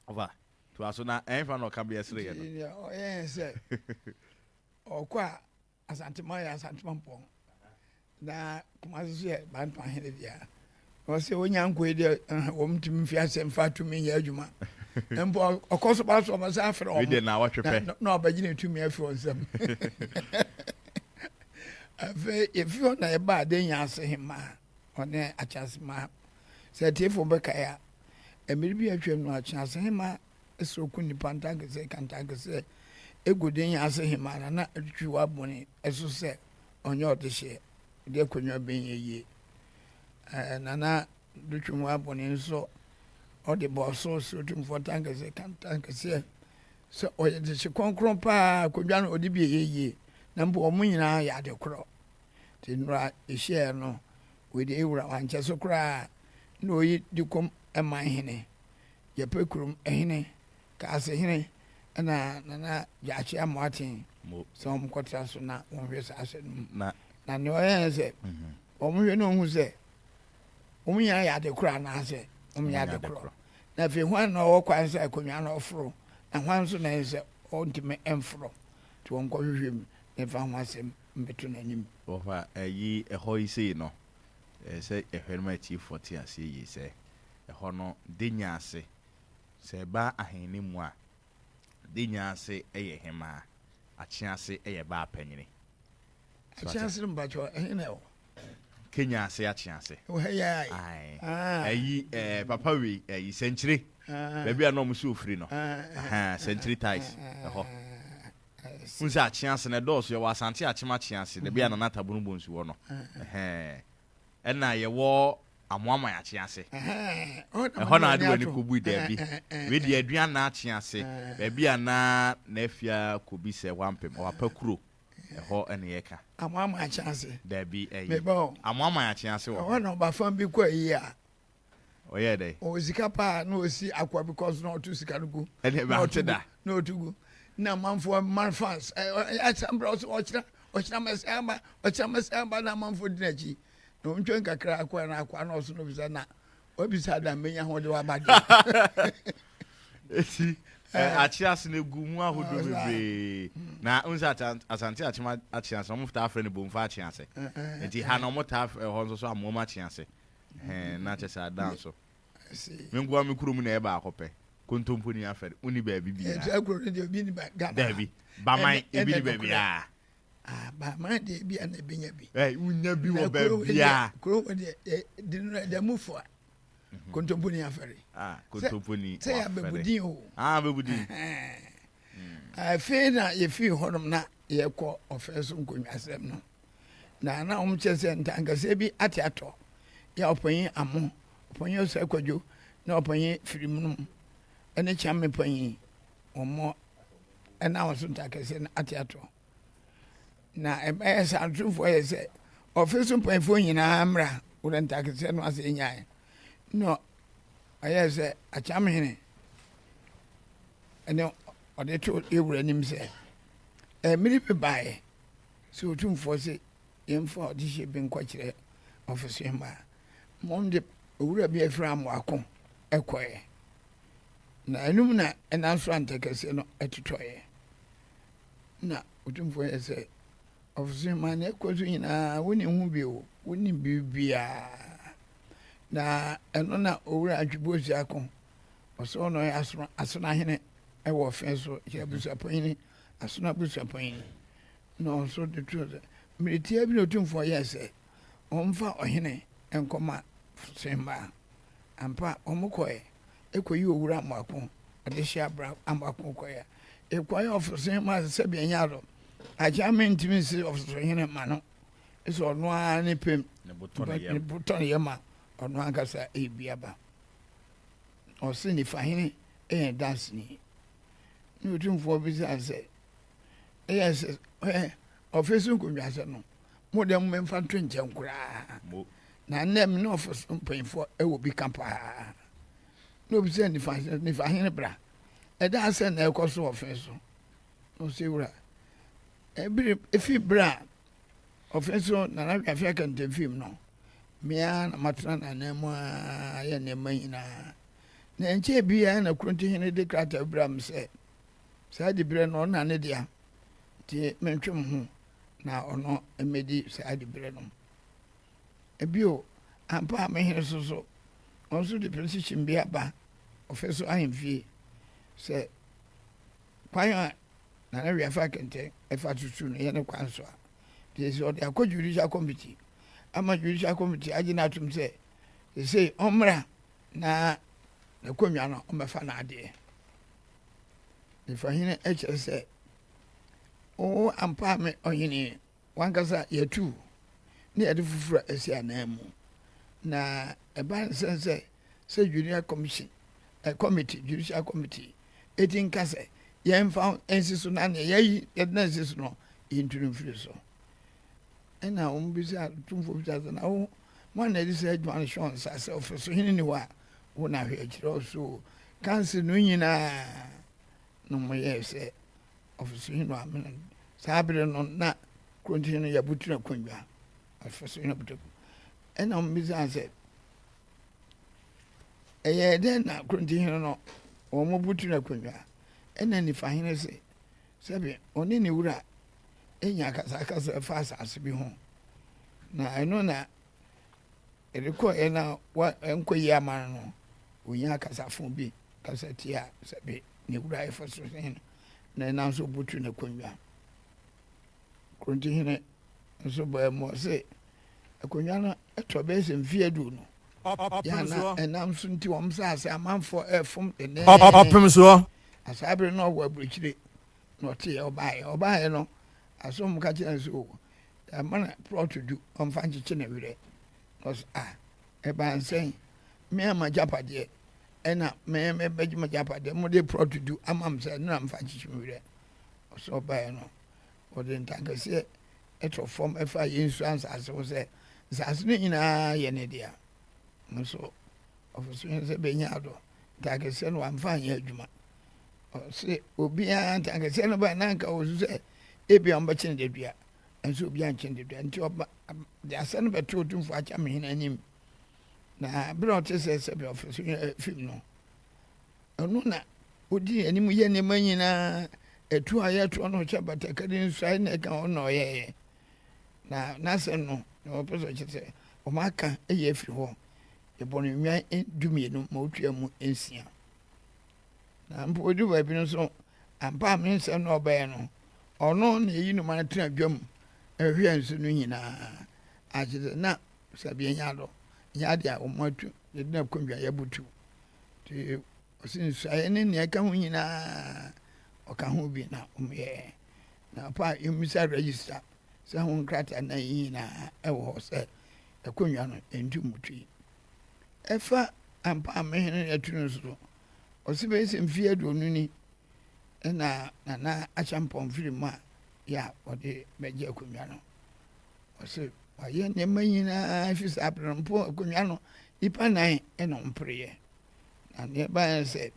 Ɔfa toa so na ɛnfa na ɔka bi ɛsere yɛ no. Nti deɛ ɔyɛ yɛn sɛ ɔkɔ a Asantema yɛ Asantema mpɔn na Kumasi nso yɛ Bantu ahene dea. Ɔsɛ onya nkɔ yi deɛ wɔn ntumi mfi ase mfa tumi nyɛ adwuma. Mpo ɔkɔ so ba so ɔmo san frɛ wɔn. Na awɔtwe pɛ. Na ɔbɛgye ne tumi afi wɔn nsam. Afei efi hɔ na ɛba Adenya ase hemaa ɔne Akyasema. Sɛ atiefo bɛkae a, mmere bi a atwam no Akyase hemaa sɛ ɔku nnipa ntankɛseɛ kantankɛseɛ gu den ase hemaa na na atwitwi w'abɔne so sɛ ɔnyɛ ɔdehyeɛ de akonnwa bɛnyɛ yie. Nana dotwe mu abɔne nso ɔde bɔɔ so sɛ otumfoɔ ntankɛseɛ kantankɛseɛ sɛ ɔyɛ dehye kronkron paa akonnwa no ɔde bi ɛyɛ yie na mpo wɔn nyinaa yɛ ade korɔ. Nti nnora ɛhyiaɛ no wei deɛ ewura wankyɛ so koraa na ɔyi de kɔm man hene Gyapɛ kurom hene, Kaase hene ɛna Nana Gyaakye Amoaten sɛ wɔn kɔtra so na wɔn hwɛ saa asɛm no mu. Na nea ɔyɛ ne sɛ mhm. wɔn hwɛ na wɔn hu sɛ wɔn nyinaa yɛ ade korɔ anaasɛ wɔn nyɛ ade korɔ. Na afei hwan na ɔwɔ kwan sɛ akonnwa no ɔforo na hwan nso na ɛyɛ sɛ ɔntumi mforo nti wɔn kɔhwehwɛ mu na ɛfa ho asɛm mbɛto n'anim. Wɔfa ɛyi ɛhɔ yi sei no ɛsɛ ɛhwɛ no ma atiefoɔ te aseɛ yie sɛ Ɛhɔ no, Denya ase. Sɛ ɛba ahenni mu a, Denya ase yɛ hemaa, Akye ase yɛ baa panyini. Akye ase no mpakyɛw, ɛhe na ɛwɔ? Kenya ase Akye ase. Ɛwɔ ha yi ara yi? Ae. Ah. Ɛyi ɛɛ papa wei ɛyi Sɛnkyire. Ah. Baabi a na wɔn si ofiri no. Ah. Sɛnkyire ties ɛhɔ. N sɛ Akye ase no ɛdɔɔso yɛwɔ Asante Akyem Akye ase baabi a Nana Tabunu Bonsu wɔ no. Ɛhɛn. Ɛna yɛwɔ Amoamoa akye ase. Ɛhɔ na ade w'ani kɔbui daabi. Wei deɛ Aduana akye ase. Baabi a na Nafia kɔbi sɛ wampem. Ɔapa kuro. Ɛhɔ ɛna yɛka. Amoamoa akye ase. Daabi ɛyi. Amoamoa akye ase wɔ hɔ. Ɛhɔ na ɔbafan bi kɔ ayi a. Ɔyɛɛ dɛ. Ɔwɔ sika paa na ɔsi akoa bi kɔ so na ɔto sika no gu. Ɛne bante da. Na ɔto gu. Na amanfoɔ man fans. Ɛsɛ ɔsɛ ɔkyena ɔkyena mɛsɛ aba ɔkyena mɛsɛ aba na amanfoɔ di n'akyi. Na ɔntwɛn kakra akoa na akoa na ɔso no bisa na wabisa da mmenya ho de waba deɛ. Eti akye ase no egu mu ahodoɔ bebree na n sɛ Asante akyem akye ase wɔn taa frɛ no bomfa akye ase nti ha na wɔn taa frɛ hɔ nso so amoam akye ase hɛn na kyɛ sɛ adan so me nkoa me kurom na ɛyɛ baako pɛ kontompo ni afɛre wonni baabi biara daabi baman ebi ni baabi a. Ah, Baaman deɛ ebi a na ebenya bi. Ɛ wonya bi wɔ baabi a. Kuro wɔ deɛ ɛ di no ɛdɛ mu fo a. Mhm. Kontomponi afɛre. Ah, kontomponi wafɛre. Sɛ yɛ abɛbudin o. Ah, abɛbudin. Hmm. Afei na yɛfii hɔnom na yɛkɔ ɔfɛ so nkonnwasɛm no. Na na wɔn kyerɛ sɛ ntankɛseɛ bi ate atɔ. Yɛ ɔpanyin Amo, ɔpanyin Ɔsɛ Kwadwo, na ɔpanyin Firimnum ɛne Kyame panyin wɔn ɛna wɔn so ntankɛseɛ no ate atɔ. Na ɛbɛyɛ sɛ atomfoɔ yɛ sɛ ɔfe so mpanyinfoɔ nyinaa mmra wura ntakesɛ no ase nyae na ɔyɛ sɛ akyamhene ɛne ɔde to ewura anim sɛ mmiri bi baeɛ sɛ otumfoɔ sɛ yɛmfa ɔde hyɛ bi nkɔkyerɛ ɔfe so mmaa mmom de owura bi afiri amoako ɛkɔɛ na ɛnum na ɛnam so antakɛseɛ no ɛtotɔeɛ Na Otumfoɔ yɛ sɛ, Ɔfese ma nea ɛkɔ so nyinaa wonim ho bi o, wonim biribiara. Na ɛno na Owura Antwi Boasiako, ɔsɛ ɔno ɔyɛ asono asonahene wɔ ɔfe so, yɛ abusuapanyini, asono abusuapanyini. Na ɔnso de to sɛ, mmere tiaa bi na Otumfoɔ yɛɛ sɛ wɔmfa ɔhene nkɔma Semba. Ampa, wɔkɔe kɔyi Owura Amoako adehye abra Amoako kɔe a, ekɔe ɔfosohene ma sɛbea nya do. Akyea mentumi nsi ɔfosohene ma no, sɛ ɔno ara ne pem ne bo tɔ ne yam a, ɔno ankasa ebi aba. Ɔse Nifahene yɛ ne danseni. Ne Otumfoɔ bisaa sɛ, ɛyɛ sɛ ɔfe so nkonnwasɛm no, mo deɛ momfa nto nkyɛn koraa. Na nnɛ me ne ɔfe so mpanyinfoɔ wɔ bi ka paa. Na obi sɛ nifa nifa hene bra. Ɛda asɛ na ɛkɔ so ɔfe so. Na ɔsɛ wura. Ebere efi bere a ɔfe so Nana Wiafe Akɛntɛmfim no, mmea na matena n'anan mu ara yɛ nneɛma nyinaa. Na ɛnkyɛɛ biara na Kurontihene de krataa braa me sɛ, saa diberɛ no ɔno na ne dea, nti mentwe me ho na ɔno mmɛdi saa diberɛ no. Bio, ampa a me hene so so, ɔno nso de petition bi aba ɔfɛ so ahemfie sɛ kwan a Nana Wiafe Akɛntɛn ɛfa tutu no yɛ ne kwan so a, nti sɛ ɔde akɔ judicial committee ama judicial committee agye no atom sɛ sesei ɔmmra na n'akonnwa no ɔmmɛfa n'adeɛ. Nifahene kyerɛ sɛ wo ampa me ɔhene wankasa yɛtu ne yɛde foforɔ asi anan mu na ɛba ne sɛn sɛ sɛ junior commission eh, committee judicial committee eti nka sɛ yɛmfa nsi so na nea yɛyi yɛde na nsi so no yɛntu no mfiri so. Ɛna wɔn bisa tumfoɔ bisa sɛ na wo wɔn na ɛde sɛ adwuma no hyɛ wɔn nsa sɛ ɔfɛ so hene ni hɔ a wo na hwɛ akyerɛ ɔso kansi no nyinaa na wɔn yɛɛ sɛ ɔfɛ so hene amena saa bere no na kurontini no yɛbutu na akonnwa ɔfɛ so hene butu ɛna wɔn bisa sɛ ɛyɛ dɛn na kurontini hene no wɔn butu na akonnwa ɛna nifa hene sɛ sɛbi ɔne ne wura nya akasakasa ɛfa asase bi ho na ɛno na ɛde kɔɛ na ɛnkɔ yie ama no no onya akasafo bi kasa tia sɛbi ne wura ɛfa so hene na ɛnam so butu ne konnwa Kronti hene nso bɔɛ mu ɔse akonnwa no ɛtɔ bɛyɛ sɛ mfeɛ 20 yɛana ɛnam so nti wɔn saase amanfoɔ ɛfom dendɛn Ɔpem soɔ. Asaa bere no ɔwɔ aburokyire na ɔteeɛ ɔbaeɛ ɔbaeɛ no asom ka kyerɛ no sɛ o ɛma no plɔt du ɔmfa nkyekye ne werɛ na ɔsɛ a ɛbaa nsɛn me ama gyapadeɛ ɛna me mebɛgye ma gyapadeɛ mode plɔt du ama m sɛ ɛno na mfa nkyekye me werɛ ɔsɛ ɔbaeɛ no ɔde ntankɛseɛ ɛtɔ fam ɛfa yɛn nsuo ansase ho sɛ nsase no nyinaa yɛ ne dea nso ɔfoso yɛn sɛ bɛnya adɔ ntankɛseɛ no wamfa anyɛ adwuma Ɔse obiara ntankɛseɛ no ba na anka ɔsu sɛ ebia ɔmbɛkye no dadua nso obiara nkye no dadua nti ɔba de asɛm no bɛto Otumfoɔ Akyamehene anim na berɛ a ɔte sɛ sɛbi ɔfɛ so fim no ɔno na ɔdi anim yɛ nneɛma nyinaa ɛtu a yɛtoɔ no ɔkyɛ batakari nsuae na ɛka ɔno na ɔyɛeɛ na n'asɛm no na ɔpɛ sɛ ɔkyɛ sɛ ɔma aka ɛyɛ afiri hɔ yɛbɔ no nnwan 12 ma ɔtua mu 6. Na mpo odu baabi no nso, ampa a me nsɛm na ɔbɛyɛ no, ɔno na eyi no ma no tena dwam hwɛ nsu no nyinaa. Akyerɛ sɛ na sɛbi enya do nyɛ ade a wɔn atu yɛde na kondwa yɛbutu. Nti ɔsi nsuaeɛ ne nea ɛka ho nyinaa ɔka ho bi na wɔn yɛ. Na pa a yɛmmisa register sɛ ho nkrataa na yi nyinaa ɛwɔ hɔ sɛ akonnwa no ɛntu mutui. Ɛfa ampa a me hene atu no so no, ɔse bɛyɛ sɛ mfeɛ 20 ni na Nana Acheampong firi mu a yɛ a ɔde bɛgye akonnwa no. Ɔse wayɛ nneɛma nyinaa fi saa berɛ no mpo akonnwa no nipa nan na ɔmpereɛ. Na neɛ ɛbaeɛ sɛ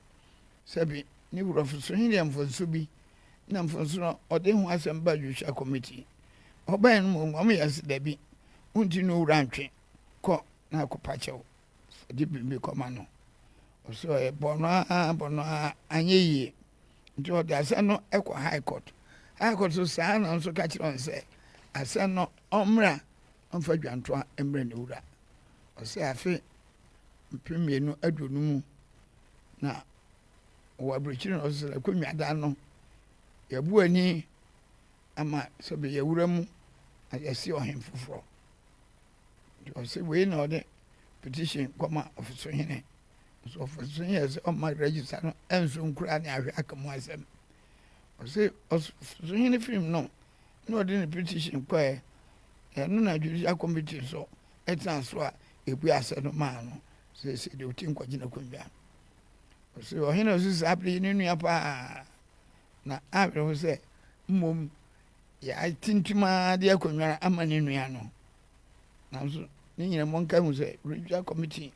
sɛbi ne wurɔfo so he deɛ mfonso bi na mfonso no ɔde ho asɛm ba judicial committee. Ɔbaeɛ no mmom wɔn yɛ sɛ dabi wonti no wura ntwe kɔ na akɔpa kyɛw de biribi kɔma no. Ɔsɛ ɔyɛ bɔ no ara bɔ no ara anyɛ yie. Nti ɔde asɛm no kɔ high court. High court so saa na nso ka kyerɛ wɔn sɛ asɛm no ɔmmra ɔmfa dwantoa mmerɛ ne wura. Ɔsɛ afe 2020 mu na wɔ aburokyiri na ɔsɛ sɛ akonnwa dan no yɛbu ani ama sɛ bɛyɛ wura mu na yɛsi ɔhen foforɔ. Nti ɔse wei na ɔde petition kɔma ɔfosohene. Nso ɔfosohene yɛ sɛ ɔma register no ɛnso nkura ne ahwɛ aka mu asɛm. Ɔse ɔfosohene firim no na ɔde ne petition kɔɛ. Ɛno na judicial committee nso ɛtena so a ebu asɛ no maa no sɛ sɛ deɛ ɔti nkɔgyina akonnwa. Ɔse ɔhene ɔse saa bere yi ne nua paa na awerɛho sɛ mmom yɛatintim ara de akonnwa ama ne nua no. Nanso ne nyina mu nka hu sɛ regional committee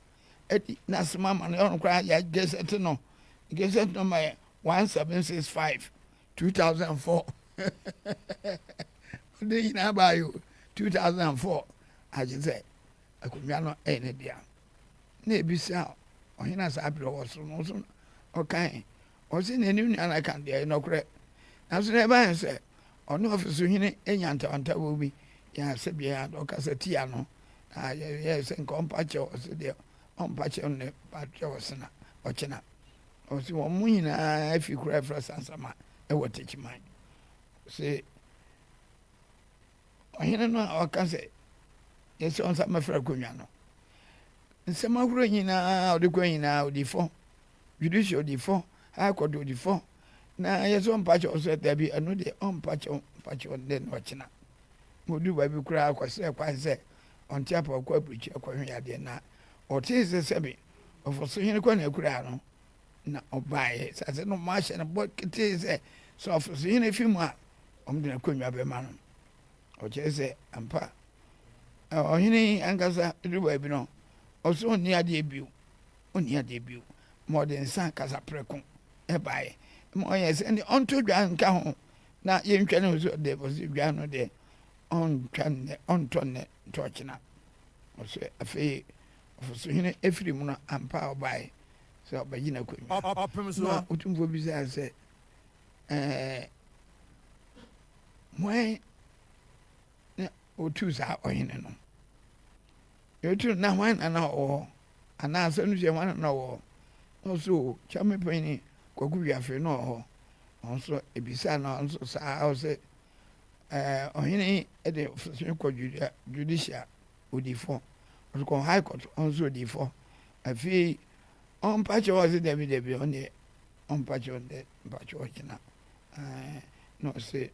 adi n'asɛm ama no ɔno koraa yɛ gazette no gazette number yɛ 1765 2004 ɔde nyinaa baayɛ o 2004 agye sɛ akonnwa no ɛyɛ ne dea na ebisa. Ɔhene a saa berɛ ɔwɔ soro no nso ɔkae. Ɔse nea ne nua no aka no deɛ ɛyɛ nɔkorɛ. Nanso na ɛbaeɛ sɛ ɔne ɔfeso hene nya ntawantawa bi yɛ a sɛdeɛ ɔkasa tia no na yɛyɛɛ sɛ nka ɔmpa kyɛw, ɔse deɛ ɔmpa kyɛw no pa kyɛw ɔsena ɔkyena. Ɔse wɔn mo nyinaa afi koro a ɛfrɛ Sansama ɛwɔ Techiman. Ɔse ɔhene no a ɔka sɛ yɛsɛ ɔnsa mɛfrɛ akonnwa no nsɛm ahorow nyinaa ɔde kɔ nyinaa ɔdi fɔ judicial ɔdi fɔ high court ɔdi fɔ na yɛsɛ ɔmpa kyɛw sɛ dabi ɛno deɛ ɔmpa kyɛw mpa kyɛw ndɛ na ɔkyena ma ɔduru baabi koraa kɔsrɛ kwan sɛ ɔnte apa ɔkɔ aburokyire kɔhwɛ yadeɛ na ɔtee sɛ sɛbe ɔfɔso hene kɔ na akuraa no na ɔbaeɛ sɛ ase no ɔmo ahyɛ no bɔ ketee sɛ sɛ ɔfɔso hene fi mu a ɔmo de n'akonnwa bɛma no. Ɔkyerɛ sɛ ampa ɔhene yi ankasa duru baabi no ɔsɛ ɔnni adeɛ bio, ɔnni adeɛ bio ma ɔde nsa kasa prɛko ɛbaeɛ ma ɔyɛ sɛ ɛnde ɔnto dwa nka ho na yɛntwa ne ho sɛ ɔde ɔsɛ dwa no deɛ ɔntwa nnɛ ɔntɔ nnɛ ntɔ ɔkyena. Ɔsɛ afei ɔfosohene efiri mu no ampa a ɔbaeɛ sɛ ɔbɛgye n'akonnwa na Otumfoɔ bisaa sɛ ɛɛ hwan na ɔtuu saa ɔhene no? Yɛtu na hwan na na ɔwɔ hɔ? Anaa asɛm no sɛ hwan na na ɔwɔ hɔ? Na ɔsɛ o, Kyame panyin Kwaku Wiafe na ɔwɔ hɔ. Ɔno nso ebisaa na ɔno nso saa ɔsɛ ɛɛ ɔhene de ɔfɛsɛn kɔ judicial odifo, ɔde kɔ high court ɔno nso odifo. Afei ɔmpa kyɛw ɔsɛ dabi dabi ɔno deɛ ɔmpa kyɛw ndɛ mpa kyɛw ɔkyena. Ɛɛ na ɔse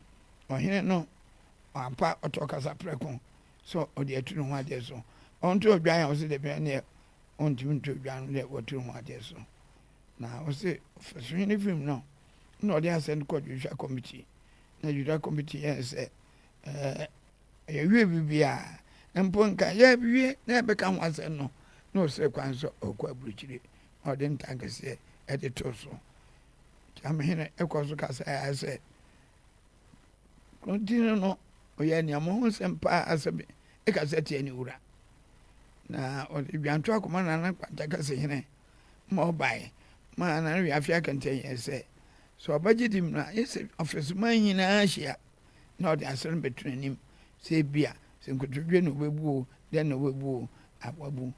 ɔhene no ampa ɔtɔ kasa prɛko sɛ ɔde atu ne ho adeɛ so. Ɔnto odwan a ɔse dabi ɛneɛ ɔntumi nto odwan no deɛ watu ne ho adeɛ so. Na ɔse ɔfɛsohene firi mu no na ɔde asɛm no kɔ judicial committee. Na judicial committee yɛn sɛ ɛɛ yɛwie biribiara mpo nka yɛwie na yɛbɛka ho asɛm no na ɔsrɛ kwan sɛ ɔkɔ aburokyire na ɔde ntankɛseɛ ɛde too so. Kyamehene ɛkɔ so kasa yɛ sɛ Kontini no ɔyɛ nea mo ho nsɛm paa sɛ ɛkasa tia ne wura. Na ɔde dwanto akɔma Nana Kwanta Kasehene ma ɔbae ma Nana Wiafe Akɛntɛn yɛɛ sɛ sɛ ɔbɛgye di mu no a yɛ sɛ ɔfɛsoman nyinaa hyia na ɔde asɛm no bɛto n'anim sɛ ebia sɛ nkotodwe na ɔbɛbu o dɛn na ɔbɛbu o wabu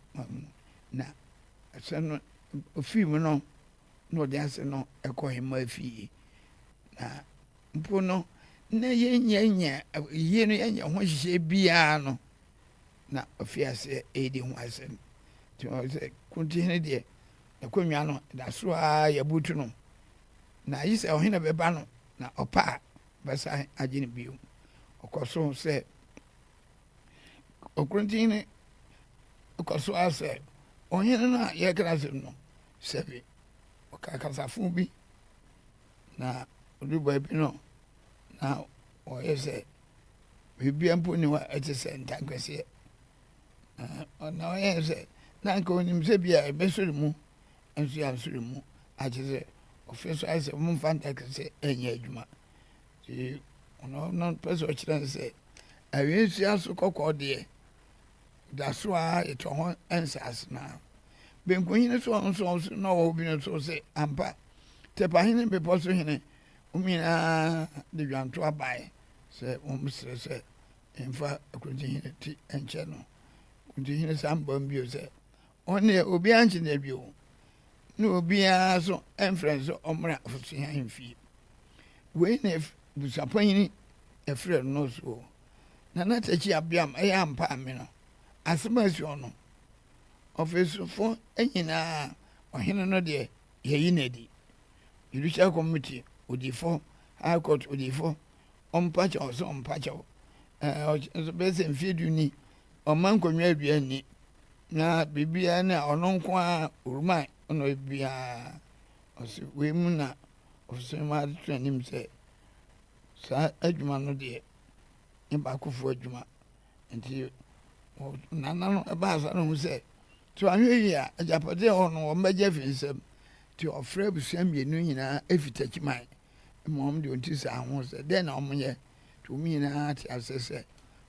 na asɛm no ofii mu no na ɔde asɛm no ɛkɔ hemmaa fie na mpo no na yɛnyɛ yie no yɛnyɛ ho nhyehyɛ biara no na ɔfi aseɛ ɛredi ho asɛm nti sɛ Kontihene deɛ n'akonnwa no da so a yɛbutu no na ayi sɛ ɔhene bɛba no na ɔpa a bɛsan agye no bio. Ɔkɔ so sɛ Ɔkontihene kɔ so ara sɛ ɔhene no a yɛreka n'asɛm no sɛbe ɔka kasafo bi na ɔdu baabi no na ɔyɛ sɛ biribiara mpo nni hɔ a ɛte sɛ ntankɛseɛ. Na ɔyɛ sɛ na anka onim sɛ bi a ɛbɛsɔre mu nso yɛansɔre mu akyerɛ sɛ ɔfɛ so ayɛ sɛ momfa ntankɛseɛ ɛnyɛ adwuma. Nti ɔno no pɛ sɛ ɔkyerɛ no sɛ awinsua so kɔkɔɔ deɛ da so a yɛtɔ ho nsaase no a. Benkuhene so ɔno nso ɔso na ɔwɔ bi no nso sɛ ampa Tɛpahene bepɔ so hene wɔn nyinaa de dwanto abae sɛ wɔn srɛ sɛ mfa Akuntihene ti nkyɛ no. Akuntihene san bam bio sɛ ɔno deɛ obiara nkye no bio na obiara nso mfrɛ no sɛ ɔmmra Afosohene ahemfie. Wei na busuapanyini ɛfrɛ no so Nana Takyi Abeam ɛyɛ ampa ame no asɛm asi ɔno ɔfesofo nyinaa ɔhene no deɛ yɛyi no adi. Judicial Committee odifo, High Court odifo, ɔmpa kyɛw sɛ ɔmpa kyɛw. Ɛɛ nso bɛyɛ sɛ mfeɛ du ni ɔma nkonnwa adua nni na biribiara ne a ɔno nko ara ɔruma ɔna ɔyɛ biribiara. Ɔse wei mu na ɔfisɛ mu ade to anim sɛ saa adwuma no deɛ ne baakofoɔ adwuma nti nana no ɛbaa saa no hu sɛ sɛ wanhwɛ yie a agyapadeɛ a ɛwɔ no wɔn bɛgye afi nsam nti ɔfrɛ abusua mmienu nyinaa efi Takyiman ma wɔn de wɔn ti saa ho sɛ dɛn na wɔn yɛ nti wɔn nyinaa te ase sɛ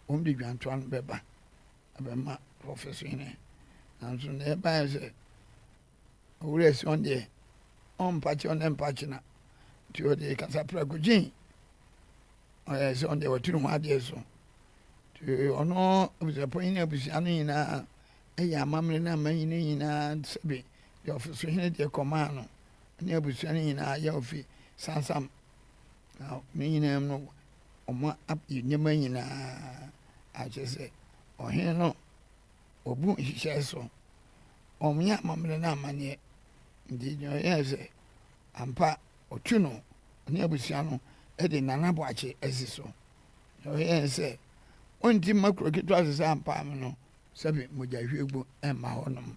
wɔn de dwantoa no bɛba abɛma ɔfɛso hene nanso na ɛbaeɛ sɛ. Owura si ɔn deɛ ɔmpa kyɛw ne mpa kyena nti ɔde kasaprɛko gyen ɔyɛ sɛ ɔn deɛ watu ne ho adeɛ so nti ɔno abusuapanyin ne abusua no nyinaa ɛyɛ amammerɛ ne amanyi no nyinaa sɛbe deɛ ɔfeso hene deɛ kɔmaa no ne abusua no nyinaa yɛ ofi sansam na ne nyinaa mu no ɔmo ayɛ nneɛma nyinaa akyerɛ sɛ ɔhene no ɔbu nhyehyɛe so ɔnyɛ amammerɛ ne amanneɛ nti deɛ ɔyɛɛ sɛ ampa ɔtu no ne abusua no de Nana Boakye asi so. Deɛ ɔyɛɛ sɛ ɔnti mma kuro ketewa sɛ sɛ ampa ame no sɛbe mogyahwiegu mma hɔnom.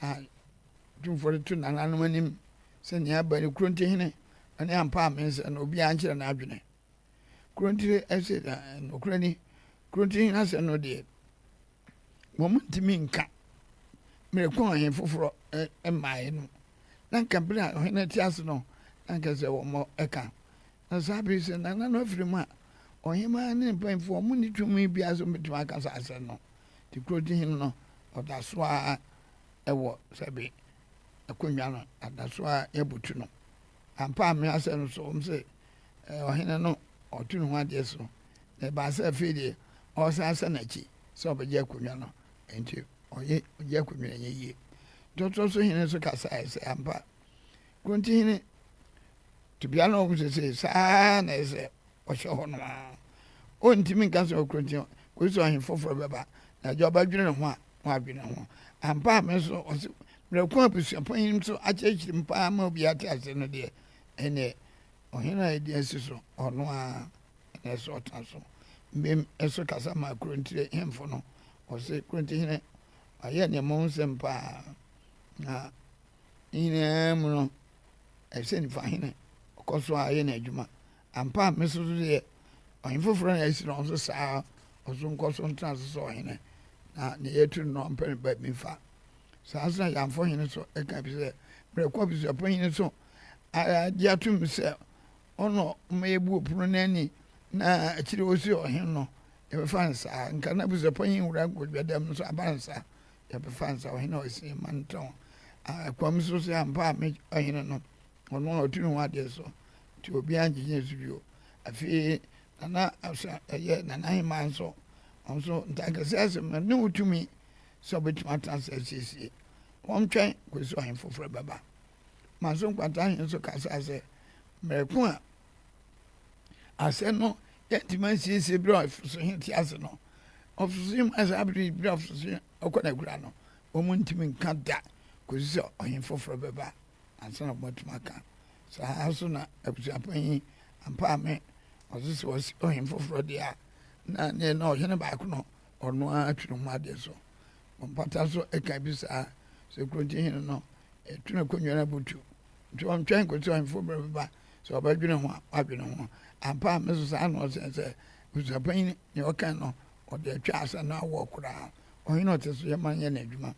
Na tumfoɔ de to nananom anim sɛ nea aba ne kuro ntihene ne ampa ame sɛ no obiara nkyerɛ n'adwene. Kurontire ɛsɛ na nokorɛ ni kurontire hene asɛm no deɛ wɔn ntumi nka mmerɛ ko ɔhen foforɔ mmaeɛ no na nka berɛ a ɔhene te ase no na nka sɛ wɔn ɛka na saa bere sɛ nana no afiri mu a ɔhemaa ne mpanyinfoɔ wɔn nni tumi biara sɛ wɔbɛtumi aka saa asɛm no nti kurontire hene no ɔda so ara ɛwɔ sɛbe akonnwa no ada so ara yɛbutu no ampa a me asɛm no so wɔn sɛ ɔhene no ɔto ne ho adeɛ so na ɛbaa sɛ afei deɛ ɔresan asa n'akyi sɛ ɔbɛgye akonnwa no nti ɔyɛ ɔgye akonnwa no nyɛ yie ntɔtɔ so hene nso kasaeɛ sɛ ampa Kronti hene tebea no ɔho sese saa na ɛsɛ ɔhyɛ hɔ no a ɔntumi nka sɛ ɔkronti kɔsi sɛ ɔhene foforɔ bɛba na agya ɔbɛdwene ne ho a na wadwene ho ampa a me nso ɔse mmerɛ ko abusuapanyin nso akyerɛkyerɛ mu paa ma obi ate ase no deɛ ɛneɛ Ɔhene a edi asi so, ɔno ara na ɛsɛ ɔtena so. Mmem nso kasa maa Kurontire hemfo no. Ɔse Kurontire hene wayɛ nneɛma ho nsɛm paa. Na ne nyinaa mu no, ɛsɛ nifa hene ɔkɔ so a yɛ n'adwuma. Ampa a me so deɛ ɔhene foforɔ na asi no ɔnso saa ɔso nkɔ so ntena so sɛ ɔhene. Na ne yɛtu no no ɔmpɛ no baabi mfa. Saa nso na Yamfo hene so ɛka bi sɛ mmerɛ kɔ abusuapɔn hene so agye atom sɛ ɔno ɔma yɛbu ɔpono no ani na akyire ɔsi ɔhene no yɛbɛfa no saa nka na abusuapanyin wura nkɔdwa dɛm nso aba no saa yɛbɛfa no saa ɔhene a ɔsi ma no tɔn akwam so sɛ ampa a me ɔhene no ɔno a ɔtu ne ho adeɛ so nti obiara ngyegye so bio afei nana asa ɛyɛ nana ahema nso ɔnso ntankɛse asɛm no ne wotumi sɛ ɔbɛtumi atena ase asiesie wɔntwɛn kɔsi ɔhene foforɔ bɛba Manso Nkwanta hene nso kasaa sɛ, mmerɛ ko a asɛm no yɛntumi ansiesie berɛ a ɔfoso hene te ase no, ɔfoso hene mu saa bere berɛ a ɔfoso hene ɔkɔ n'akura no, wɔn ntumi nka da kɔsi sɛ ɔhene foforɔ bɛba ansa na wɔatumi aka. Saa nso na abusuapanyin Ampaame ɔso sɛ ɔsi ɔhene foforɔ deɛ a na ne na ɔhene baako no ɔno ara twe ne ho adeɛ so. Ɔmpata so ɛka bi saa sɛ kuronti hene no Ɛtu n'akonnwa no abutu. Nti ɔntwɛn kɔsi ɔhemfo berɛ bɛba sɛ ɔbɛdwene ho a, wadwene ho. Ampa a me nso saa na ɔsɛ sɛ abusuapanyin nea ɔka no ɔde atwa asa no awɔ koraa. Ɔhene ɔte so yɛma nyɛ n'adwuma.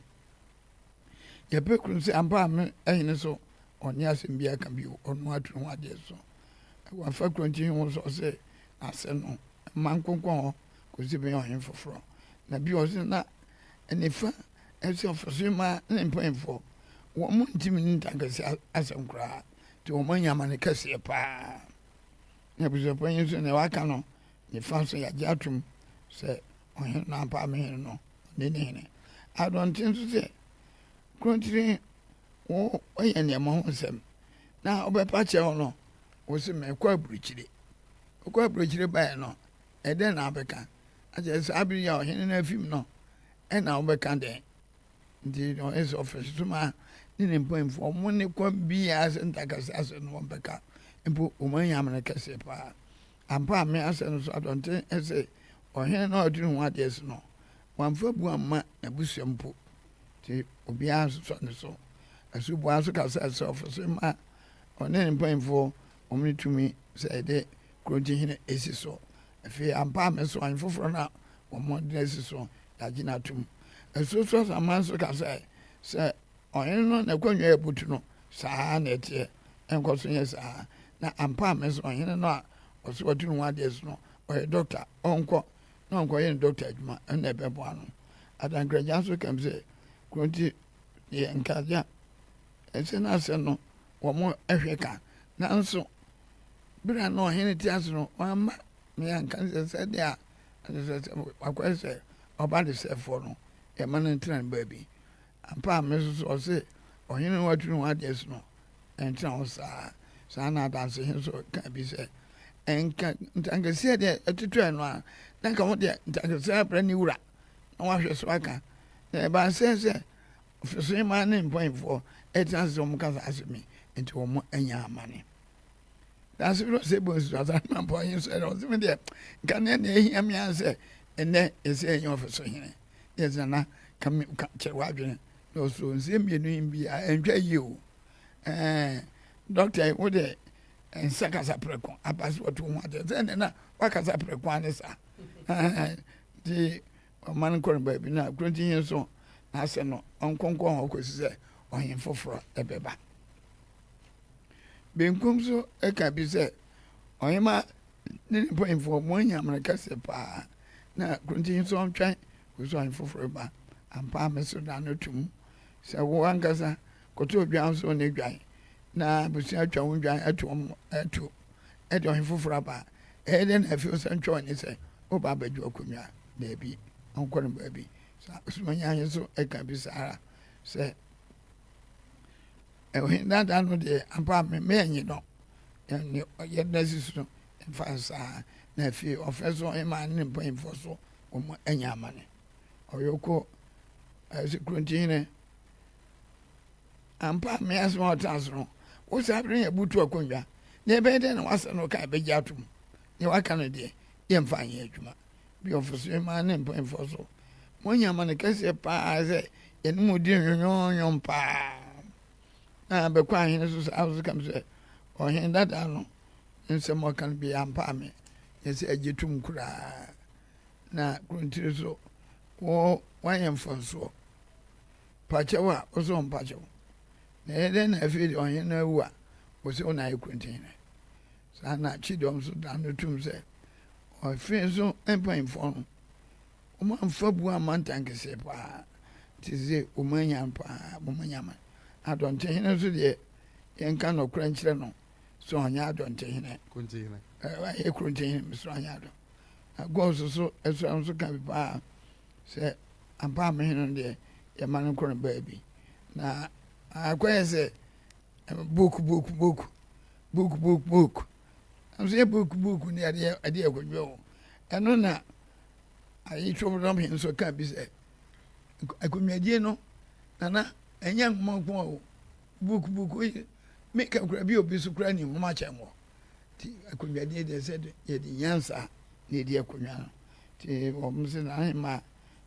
Yɛpɛ kunu sɛ ampa a me ɛhene so ɔne asɛm biara ka bio ɔno atu ne ho adeɛ so. Wafa kuronkyi ho so ɔsɛ asɛm no mma nkonkɔn hɔ kɔsi bɛyɛ ɔhene foforɔ. Na bio ɔsɛ na nifa ɛsɛ ɔfasuo mmaa ne mpanyinfoɔ wɔn mo ntumi ne ntankɛseɛ asɛm koraa nti wɔn anya amane kɛseɛ paa na abusuapanyin nso nea waka no nifa nso yɛagye atom sɛ ɔhene no ampa me hene no ɔne ne hene adɔnten nso sɛ kurontiri wo wɔyɛ nneɛma ho nsɛm na wobɛpa kyɛw no wo se mekɔ aburokyire wokɔ aburokyire baeɛ no ɛdɛn na abɛka akyɛ saa bere yi a ɔhene no afim no ɛna wobɛka dɛn? Nti na ɔyɛ sɛ ɔfɛsoma ne ne mpanyinfoɔ wɔn ne kwan biara sɛ ntakɛse asɛ no wɔn bɛka mpo wɔn anya amene kɛseɛ paa ampa a me asɛ no so adɔnten ɛsɛ ɔhene na ɔde ne ho adeɛ so no wɔamfa bu amma n'abusua mpo nti obiara nsosɔ ne so asuboa nso kasa sɛ ɔfɛsoma ɔne ne mpanyinfoɔ wɔn ne tumi sɛ ɛde kuronkyi hene esi so afei ampa a me so ɔhene foforɔ no a wɔn de asi so yɛagye no atom. Asuo Asaman nso ka sɛ, sɛ ɔhene no n'akonnwa yɛ butu no, saa ara na ɛteɛ, ɛnkɔ so nyɛ saa. Na ampa a me nso ɔhene no a ɔsɛ watu ne ho adeɛ so no, ɔyɛ dɔkta, ɔnkɔ na ɔnkɔyɛ ne dɔkta adwuma, ɛno na ɛbɛboa no. Adankragya nso kam sɛ, kuro nti. Deɛ nka agya ɛsɛ no asɛ no wɔn hwɛ ka. Nanso berɛ a na ɔhene te ase no, wamma me anka sɛ sɛdeɛ a ɛsɛ sɛ wakɔyɛ sɛ ɔba de sɛfoɔ no, yɛma no ntena ne baabi. Ampa a me nso so ɔse ɔhene no watu ne ho adeɛ so no, ɛntena hɔ saa. Saa na adanse he nso ka bi sɛ, Nka ntankɛseɛ deɛ ɛtotɔɛ no a, na nka ho deɛ ntankɛseɛ abrɛ ne wura na wahwɛ so aka. Na ɛbaa sɛ sɛ ɔfesohemaa ne mpanyimfoɔ tena ase sɛ wɔka saa asɛm yi, nti wɔn anya amane. Daase bi ɔsɛ bɔ nsusu asa ma mpɔ yi nso ɛdɛ ɔsɛ mi deɛ nka ne nea ehia mi ara sɛ ɛnɛ yɛsɛ yɛnyɛ ɔfeso hene ne yɛsɛ nana ka mi ka kyerɛ w'adwene na ɔsoro nseɛ mmienu yi bi a ɛntwa yie o ɛɛ dɔkta yi wo deɛ nsa kasa prɛko aba sɛ wɔto ho adeɛ sɛ ɛnɛ na wakasa prɛko ane saa ɛɛ nti Ɔman no kɔ no baabi na Kurontihene nso n'asɛm no ɔnkonkɔn hɔ kɔsi sɛ ɔhene foforɔ bɛba. Benkum nso ka bi sɛ ɔhema ne ne mpanyinfoɔ wɔanya amane kɛseɛ paa na Kurontihene nso ɔntwɛn kɔsi sɛ ɔhene foforɔ ba. Ampa me so da no tom sɛ wo ankasa kɔto odwan so ne dwan na abusua atwa wo dwan ato wɔn ato de ɔhene foforɔ aba a, ɛyɛ dɛn na afei wosan twa w'ani sɛ woba abɛgye akonnwa? Daabi, ɔnkɔ no baabi. Saa Osumanyan nso ka bi saa ara sɛ ɔhene dada no deɛ ampa me meɛnye no yɛne yɛn na sisi no mfa nsaa na afei ɔfɛ so ɔhemaa ne mpanyinfoɔ so wɔn anya amane ɔyɔkɔ ɛsɛ kurontihene Ampa, me asɛm a ɔtena ase no, wo saa bere yɛ butu akonnwa. Na ɛbɛyɛ dɛn na w'asɛm no ka ɛbɛgye atom? Nea waka no deɛ, yɛmfa nyɛ adwuma. Biɔfoso mmaa ne mpanyimfoɔ so, moanya amane kɛseɛ paa sɛ yɛne mo di nwonwonwon paa. Na bɛkɔ ahene so saa nso kam sɛ, ɔhene dada no nsɛm ɔka no bi ampa me, yɛ sɛ agye tom koraa. Na kurontiri so, wo woayɛ mfɔnsoɔ. Pakyɛw a, wo sɛ ɔmpa kyɛw. Na ɛyɛ dɛn na afei deɛ ɔhene no awu a, wo sɛ wo na ayɛ kuntun hene? Saa na Kyidɔm nso da no tum sɛ ɔfe so mpanyinfoɔ no, wɔn amfa bu amma ntankɛseɛ paa. Nti sɛ wɔn anya paa, wɔn anya ma. Adɔntehene nso deɛ, yɛnka nɔkorɛ nkyerɛ no sɛ ɔnyɛ adɔntehene. Kuntihene. Ɛyɛ kuntihene, mesrɛ ɔnyɛ adɔ. Na Gɔs nso, ɛsra nso ka bi paa sɛ ampa a me hene no deɛ yɛma no nkɔ no baabi na akɔyɛ sɛ book book book book book book nso yɛ book book ne ɛde ɛde akɔdwa o ɛno na ayi twɛm he nso ka bi sɛ akonnwadie no nana ɛnyɛ nwoma nko o book book yi meka kura bi obi so kura ne nwoma kyɛn wɔ nti akonnwadie deɛ sɛ yɛde nyansa na ɛdi akonnwa no Nti wɔn se n'ahemmaa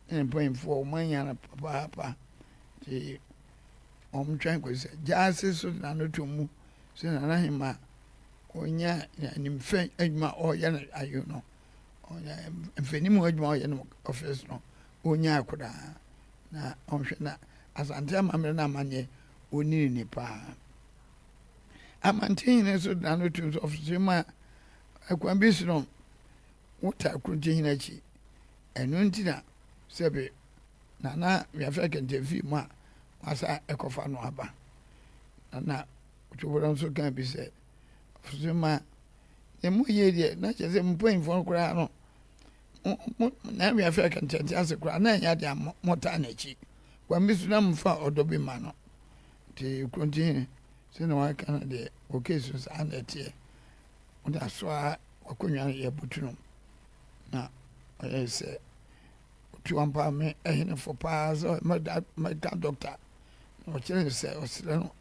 ne ne mpanyinfoɔ wɔn anya no papaapa. Nti wɔn twɛn kɔsi sɛ gyaase so de n'ano to mu sɛ n'ahemmaa ɔnya animfɛ adwuma a ɔreyɛ no ayo no ɔnya mfɛnimu adwuma a ɔyɛ no ɔfis no ɔnya koraa na ɔnhwɛ na Asante amammerɛ no amanneɛ ɔnini ne paa. Amanten hene so de n'ano to mu sɛ ɔfisi ma ɛkwan bi so no Wotaa Kurontihene akyi. Ɛno nti na sɛbe Nana Wiafɛ Kɛntɛnfii mu a wasa ɛkɔfa no aba. Nana Otwoborɔ nso kaa bi sɛ, Ɔfese ma ne mu yie deɛ na kyerɛ sɛ mpanyinfoɔ no koraa no mo Nana Wiafɛ Kɛntɛnte ase koraa na ɛnyɛ adeɛ a motaa n'akyi. Kwan bi so na mofa ɔdɔ bi ma no. Nti Kurontihene sɛnea waka no deɛ wɔ case no saa na ɛteɛ. Wode asoa w'akonnwa no yɛ butu no, na ɔyɛ sɛ otu ampa me ɛhenefo paa sɛ mɛka dɔkta na ɔkyerɛ no sɛ ɔsrɛ no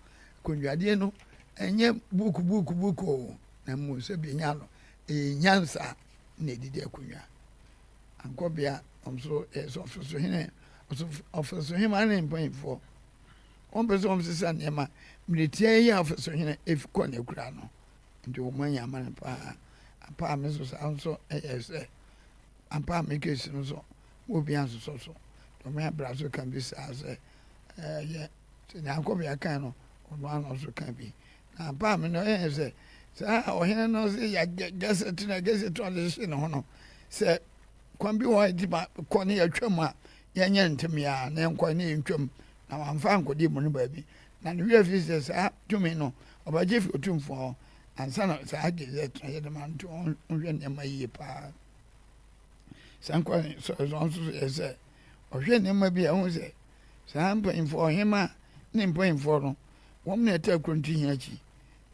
akonnwadeɛ no ɛnyɛ buku buku buku o na mmom sɛ bɛnya no ɛyɛ nyansa na ɛdidi akonnwa ankɔbea nso ɛyɛ sɛ ɔfesohene ɔfesohema ne mpanyinfoɔ wɔn pɛ sɛ wɔn sesa nneɛma mmerɛ tia yi a ɔfesohene kɔ n'akura no Nti wɔn anya amane paa. Ampa a me nso saa nso ɛyɛ sɛ ampa a me case no nso mo obi ansosɔ so. Dɔm abra so ka bi saa sɛ ɛyɛ sɛ Nyankopɔn kan no ɔno ano nso ka bi. Na ampa a me no ɛyɛ sɛ saa ɔhene no sɛ yɛ gɛsɛ tena gɛsɛ tena de hye ne ho no sɛ kwan bi wɔ hɔ a yɛtumi kɔ ne yɛtwam a yɛnyɛ ntɛm yɛ a na yɛnkɔ ne yɛntwam. Na wamfa ankɔdi mu no baabi. Na ne werɛ fii sɛ saa tumi no, ɔbɛgye fi Otumfoɔ hɔ ansa na saa Gazette no yɛde ma no nti ɔnhwɛ nneɛma yie paa. Saa nkwa sɔre so nso yɛ sɛ ɔhwɛ nneɛma bi a ɛho sɛ saa mpanyinfoɔ ɔhema ne mpanyinfoɔ no wɔn na ɛtaa kuro nti hia akyi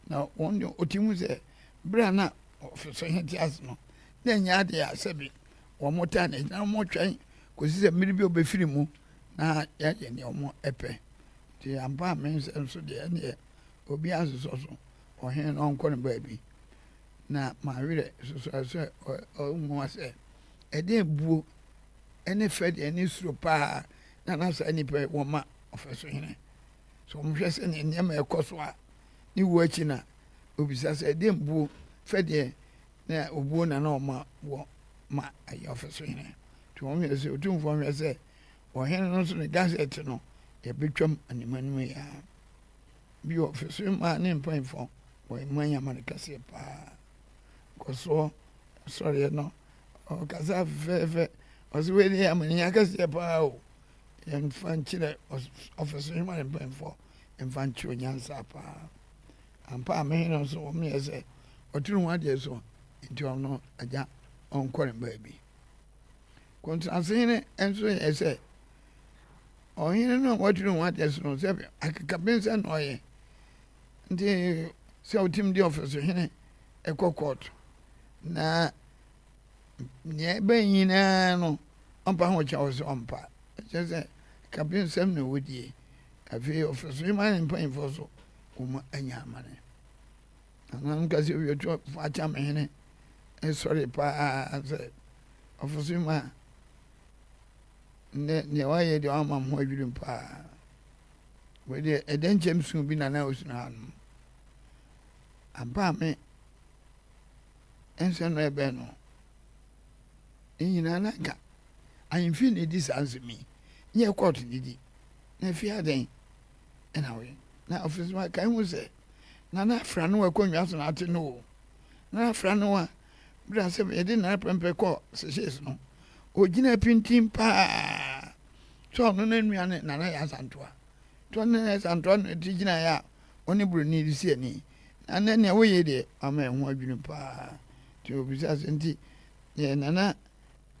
na wɔn de ɔti mu sɛ berɛ a na ɔfisɔ he te ase no na ɛnyɛ adeɛ a sɛbi wɔn taa n'akyi na wɔn twɛn kɔsi sɛ mmere bi ɔbɛfiri mu na yɛayɛ nea wɔn pɛ nti ampa a me nsɛm nso deɛ ɛneɛ obi asosɔ so ɔhene no ɔnkɔ no baabi na mawerɛ sosɔ sɛ ɔnwa sɛ ɛdeɛn buo ɛne fɛ deɛ ɛne suro paa na na saa nnipa yi wɔma ɔfɛ so hene sɛ wɔhwɛ sɛ ne nneɛma ɛkɔ so a ne wuo akyi na obisa sɛ ɛdeɛn buo fɛ deɛ na obuo na na ɔma wɔ ma ɛyɛ ɔfɛ so hene nti wɔn hwɛ sɛ otumfoɔ hwɛ sɛ ɔhene no nso ne gazette no yɛbɛtwam animanim yi ara bi wɔ ɔfɛ so mmaa ne mpanyinfoɔ wɔ mmaa nyama no kɛseɛ paa nkɔsoɔ sɔreɛ no ɔkasa fɛfɛɛfɛ ɔsɛ wei ne amania kɛseɛ paa o yɛmfa nkyerɛ ɔfɛ so mmaa ne mpanyinfoɔ yɛmfa nkyerɛ onyansa paa ampa a mehene nso wɔn yɛ sɛ ɔtiri ho adeɛ so nti ɔno agya ɔnkɔ ne baabi Kontrasehene nso yɛ sɛ ɔhene no a watiri ho adeɛ so no sɛ akekabensɛ na ɔyɛ nti sɛ ɔtumi de ɔfɛsohene ɛkɔ kɔɔto na nea ɛbɛn nyinaa no ɔmpa ho kyɛw sɛ ɔmpa ɛkyɛ sɛ kabensɛm na wɔdie afei ɔfɛsohene ma ne mpanyimfoɔ so wɔn anya amane Nananom ka sɛ Owiatuafo Akyamehene sɔre paa sɛ ɔfoso ma nnɛ nea wayɛ deɛ wama ho adwirim paa. Wei deɛ ɛdɛ nkyɛm su bi na na ɔsunu ha no. Ampa a me nsɛ no ɛbɛn no. Ne nyinaa na nka ahemfie na ɛdi saa nsɛm yi. Nyɛ kɔɔto na ɛdi. Na afie adɛn ɛna woyɛ. Na ɔfoso ma kae hu sɛ Nana Afra no akonnwa so na ate no o. Nana Afra no a bere a sɛ yɛde Nana Prempeh kɔɔ Seychelles no, ogyina pintinn paa sɛ ɔno ne nua ne Nana Yaa Asantewaa. Nti ɔne Nana Yaa Asantewaa na ɛte gyinaeɛ a ɔne Buroni de si ani. Na nnɛ nea woyɛ deɛ ama ɛho adwene paa. Nti obisa sɛ nti deɛ Nana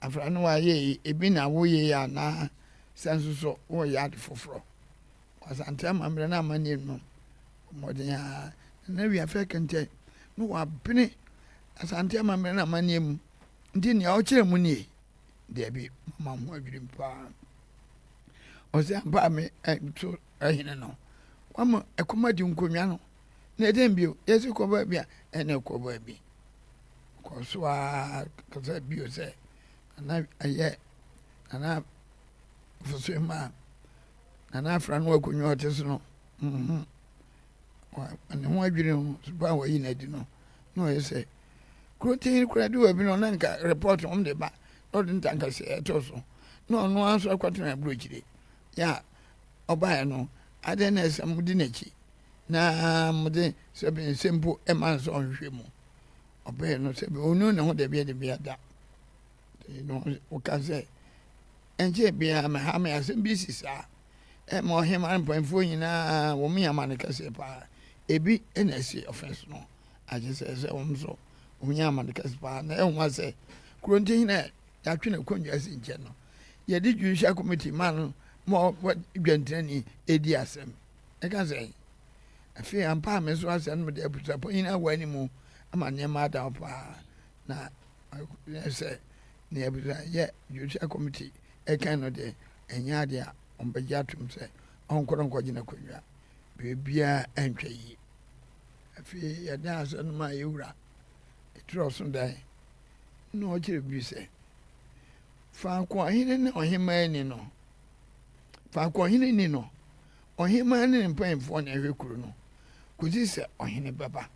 Afra no ayɛ yi ebi na woyɛ yi anaa sɛ nso so woyɛ ade foforɔ. Asante amammerɛ ne amanneɛ no mmɔden ara na na Wiafɛ Kɛntɛn no wabene Asante amammerɛ ne amanneɛ mu nti nea ɔkyerɛ mu nie deɛbi mama ho adwirim paa ɔsɛ ampa a me so ɛhene no wama ɛkɔm adi nkonnwa no na ɛdɛn bio yɛsɛ kɔ baabi a ɛna ɛkɔ baabi kɔ so a kasa bio sɛ nana ɛyɛ nana foso ma Nana Afra no akonnwa a ɔte so no, mhm, ne ho adwiri ho so pa a wɔyi no adi no, na ɔyɛ sɛ kuro tin koraa de wɔ bi no na nka report wɔn de ba na ɔde ntankɛseɛ ɛto so na ɔno ara nso akɔtena aburokyire yɛ a ɔbaeɛ no adɛn na ɛsɛ mode n'akyi na mode sɛbe nsɛm mpo ɛma nso ɔnhwehwɛ mu ɔbɛɛ no sɛbe ɔnu ne ho dabi de bia da woka sɛ Ɛnkyɛe biara meha me asɛm bi si saa. Ɛma ɔhemmaa ne mpanyimfoɔ nyinaa wɔn yɛ amane kɛseɛ paa. Ebi na ɛsi ɔfɛs no. Agye sɛ sɛ wɔn nso wɔn yɛ amane kɛse paa. Na ɛho sɛ kuro nti hene a yɛatwe n'akonnwa asi nkyɛn no, yɛde judicial committee ma no ma ɔdwantirani edi asɛm. Ɛka sɛ afei ampa a me nso asɛm no mede abusuapɔn nyinaa wɔ anim ama nneɛma ada hɔ paa. Na sɛ nea abusua yɛ judicial committee ɛkan no deɛ ɛnyɛ adeɛ a wɔbɛgye atom sɛ ɔnkɔ no nkɔgye n'akonnwa biribiara ɛntwa yie afei yɛdan asɛ no ma yɛwura ɛtwerɛ ɔso dan na ɔkyerɛ bi sɛ faako ɔhene ne ɔhemmaa ni no faako ɔhene ni no ɔhemmaa ne ne mpanyinfoɔ na ɛhwɛ kuro no kɔsi sɛ ɔhene bɛba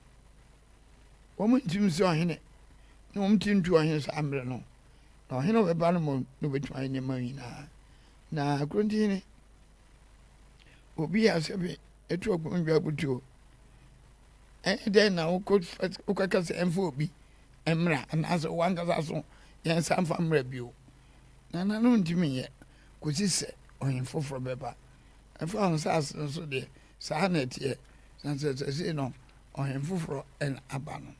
Wɔn ntim sɛ ɔhene, na wɔn ti ntu ɔhene saa mmerɛ no. Na ɔhene a ɔbɛba no mmom na ɔbɛtumi ayɛ nneɛma nyinaa. Na kurontihene, obi a sɛbe ɛtu ɔkɔndwa abutuo, ɛyɛ dɛn na wokɔka sɛ ɛmfa obi mmra anaasɛ wankasa so yɛn nsa mfa mmra bio? Nananom ntumi nyɛ kɔsi sɛ ɔhene foforɔ bɛba. Ɛfa wo nsase no so deɛ, saa na ɛteɛ, na sɛ sɛsei no ɔhen foforɔ na aba no.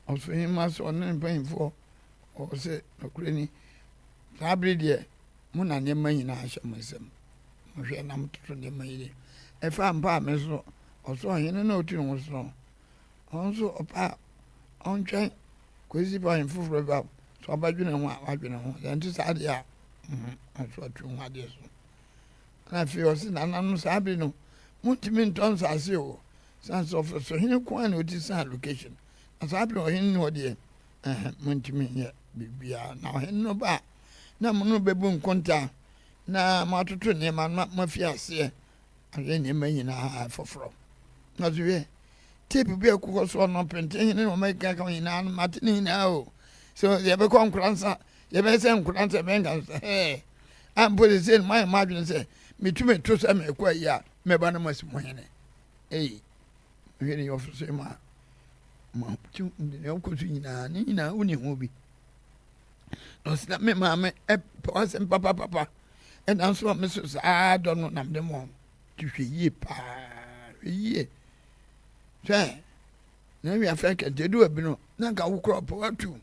Ɔsohemma sɛ ɔne ne mpanyimfoɔ ɔwɔ sɛ nokorɛ ni, saa bere deɛ mo na nneɛma nyinaa hyɛ mo nsam. Mohwɛ na mototo nneɛma yie. Ɛfa mpa a me so, ɔsɛ ɔhene na ɔtu ne ho so no, ɔno nso ɔpɛ a ɔntwɛn kɔsi sɛ ɔhene foforɔ ba sɛ ɔbɛdwene ho a wadwene ho. Sɛ ɛnte saa deɛ a, ɔnso atu ho adeɛ so. Na afei ɔse nananom saa bere no montumi ntɔ nsase o, sane sɛ ɔfɛsohene nko ara na ɔti san location. Na saa bere ɔhene ne hɔ deɛ, ɛhɛ, montumi nyɛ biribiara. Na ɔhene no ba a, na mo no bɛbu nkonta na moatoto nneɛma no moafi aseɛ ayɛ nneɛma nyinaa foforɔ. Na so hwɛ, tape bi a ɛkokɔ soɔ no penten hene na wɔn akeka nyinaa no mate ne nyinaa o. So yɛbɛkɔ nkoransa, yɛbɛyɛ sɛ nkoransa yɛbɛyɛ nka sɛ hɛɛ. A mpo sɛ sɛ moayɛ mo adwene sɛ metumi to sɛ mekɔ ayi a mɛba no moasi mo hene. Ei, hwɛ ne yɔfo so ma ma deɛ ɔkɔ so nyinaa ne nyinaa woni ho bi. Na ɔsɛ na me maame pɛ w'asɛm papapapa ɛna nso a me so saa dɔ no na mede mɔ nti hwɛ yie paa hwɛ yie hwɛ na wi afɛ kɛntɛ edu ebi no na nka wo korɔ pɛ watu.